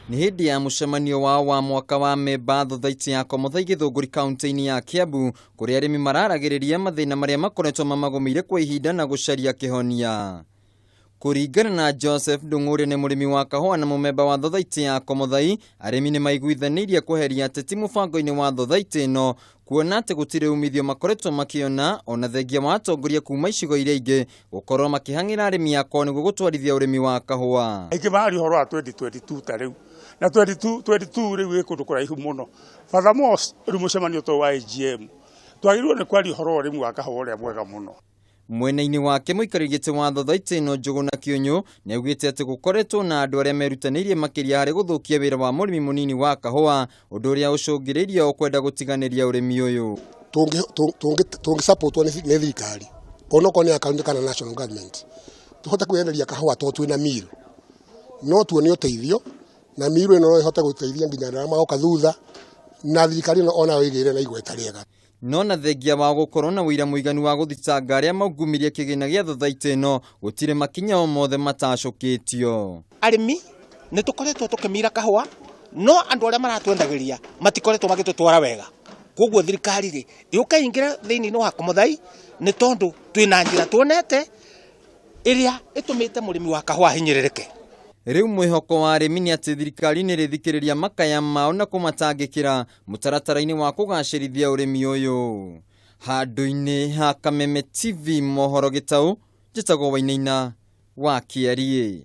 Nĩ hĩndĩ ya mũcemanio wao wa mwaka wa memba thothaitĩ ya Komothai Gĩthũngũri kaunti-inĩ ya Kiambu, kũrĩa arĩmi mararagĩrĩria mathĩna marĩa makoretwo mamagũmĩire kwa ihinda na gũcaria kĩhonia. Kũringana na Joseph Ndung'u ũrĩa nĩ mũrĩmi wa kahũa na mũmemba wa thothaitĩ ya Komothai, arĩmi nĩ maiguithanĩirie kweheria ateti mũbango-inĩ wa thothaitĩ ĩno, kuona atĩ gũtirĩ umithio makoretwo makĩona ona thengia wa atongoria kuma icigo iria ingĩ gũkorwo makĩhang'ĩra arĩmi a kwao nĩguo gũtwarithia ũrĩmi wa kahũa. Aingĩ mararia ũhoro wa 2022 ta rĩu na 2022 rĩu ĩ kũndũ kũraihu mũno. Furthermore, rĩu mũcemanio ta ũyũ wa AGM twagĩrĩirwo nĩ kwaria ũhoro wa ũrĩmi wa kahũa ũrĩa mwega mũno. Mwena-inĩ wake mũikarĩri gĩtĩ wa thothaitĩ ĩno Njũgũna Kĩũnyũ nĩaugĩte atĩ gũkoretwo na andũ arĩa merutanĩirie makĩria harĩ gũthũkia wĩra wa mũrĩmi mũnini wa kahũa, ũndũ ũrĩa ũcũngĩrĩirie o kwenda gũtiganĩria ũrĩmi ũyũ. Tũngĩsupportwo nĩ thirikari onokorwo nĩ ya county kana national government, tũhote kwĩyenderia kahũa tondũ twĩna miru, no tuone ũteithio na miru ĩno no ĩhote gũteithia nginya arĩa magoka thutha, na thirikari ĩno onayo ĩgĩre na igweta rĩega. No na thengia wa gũkorwo na ũira mũiganu wa gũthitanga arĩa maungumirie kĩgĩna gĩa thothaitĩ ĩno, gũtirĩ makinya o mothe matacũkĩtio. Arĩmi nĩ tũkoretwo tũkĩmira kahũa, no andũ arĩa maratwendagĩria matikoretwo magĩtũtwara wega. Koguo thirikari rĩ yũke ingĩre thĩinĩ wa Komothai, nĩ tondũ twĩna njĩra tuonete ĩrĩa ĩtũmĩte mũrĩmi wa kahũa ahinyĩrĩrĩke. Rĩu mwĩhoko wa arĩmi nĩ atĩ thirikari nĩ ĩrĩthikĩrĩria makaya mao na kũmatangĩkĩra mũtaratara-inĩ wa kũgacĩrithia ũrĩmi ũyũ. Handũ-inĩ ha Kameme TV mohoro gĩtaũ, njĩtagwo Wainaina wa Kĩariĩ.